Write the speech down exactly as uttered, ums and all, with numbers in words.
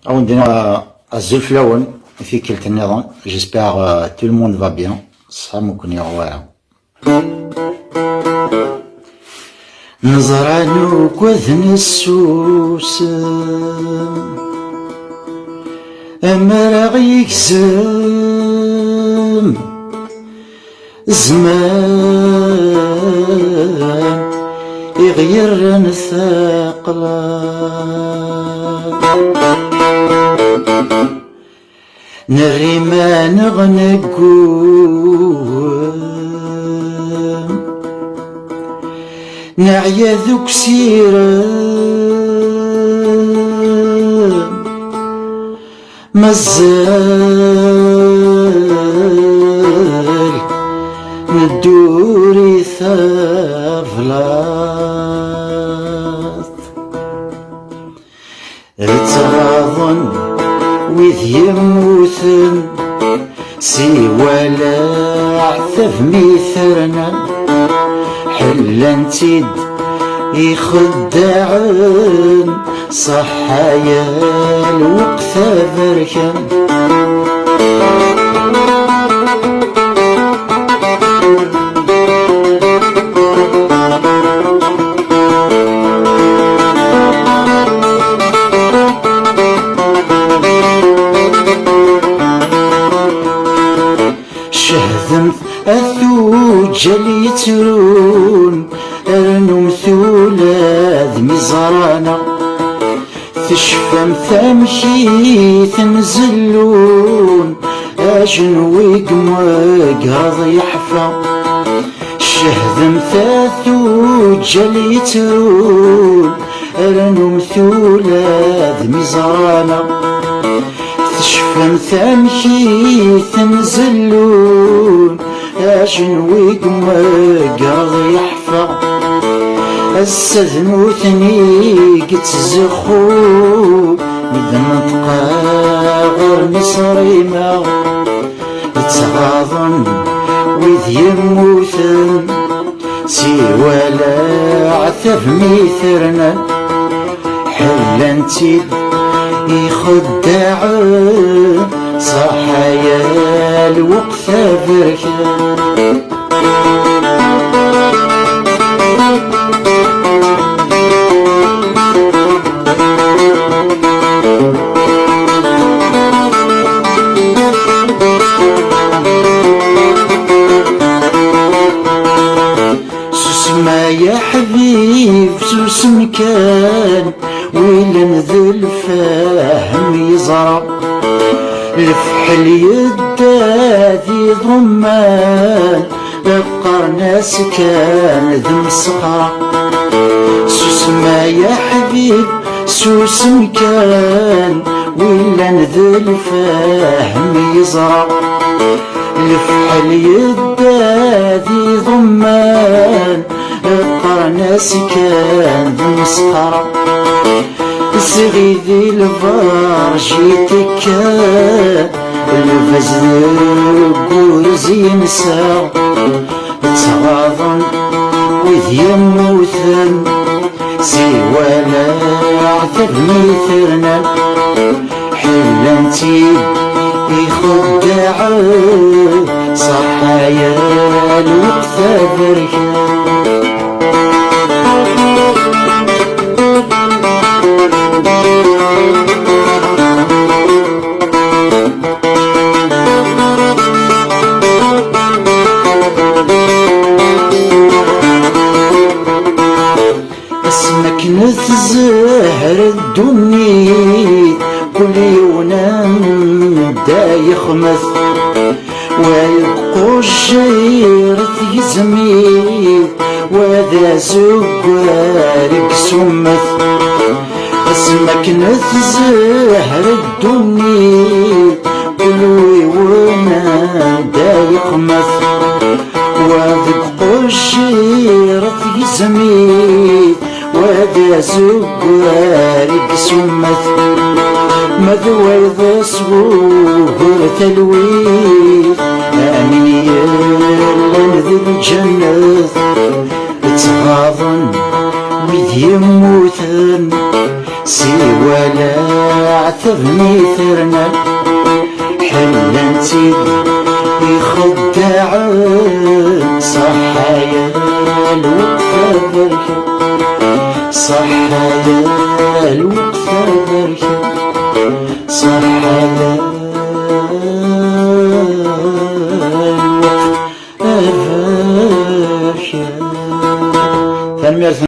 Ad wen-d-iniɣ, uh, azul fell-awen, i tikkelt nniḍen. J'espère, uh, tout le monde va bien. Ṣṣeḥa ur ken-yuɣ wara. Neẓra nugad nessusem, ammer aɣ-yegzem zzman i ɣ-yerran taqlaḍt. Nerra iman-nneɣ neggugem, neɛya deg usirem, mazal nedduri tablaḍt. Ttɣaḍen wid yemmuten, siwa leɛtab mi t-rnan, ḥellan-t-id ixeddaɛen, ṣaḥḥa ya lweqt aberkan. Cehdemt a tuǧǧal yettrun, rnumt ula d mi ẓran-aɣ. Tecfamt amek i ten-zellun, ajenwi deg umgaḍ yeḥfa. Cehdemt a tuǧǧal yettrun, rnumt ula d mi ẓran-aɣ. Tecfamt amek i ten-zellun, ajenwi deg umgaḍ yeḥfa. Ass-a d nutni i yettzuxxun, d neṭqa ɣer mi ṣrimeɣ. Ttɣaḍen wid yemmuten, siwa leɛtab mi t-rnan, ḥellan-t-id ixeddaɛen, ṣaḥḥa ya lweqt aberkan. Susem ay aḥbib, susem kan, wilan d lfahem yeẓra. Lefḥel yedda d iḍumman, qqaren-as kan d msexra. Susem ay aḥbib, susem kan, wilan d lfahem yeẓra. Lefḥel yedda d iḍumman, qqaren-as kan d msexra. Ziɣ di lberǧ i tekka, lbaz deg urez yensa. Ttɣaḍen wid yemmuten, siwa leɛtab mi t-rnan, ḥellan-t-id ixeddaɛen, ṣaḥḥa ya lweqt aberkan. Asmi akken tezher ddunit, kul yiwen anda yexmet. Wa deg qujjir tegzem-it, wa d azeggar i yesummet. Asmi akken tezher ddunit, kul yiwen anda yexmet. Wa deg qujjir tegzem-it, wa d azeggar i yesummet. Ma d wayeḍ s wugur talwit, amin yellan di lǧennet. Ttɣaḍen Wid yemmuten siwa leɛtab mi terna, ḥellan-tt-id ixeddaɛen. Ṣaḥḥa ya lweqt aberkan, ṣaḥḥa ya lweqt aberkan, ṣaḥḥa ya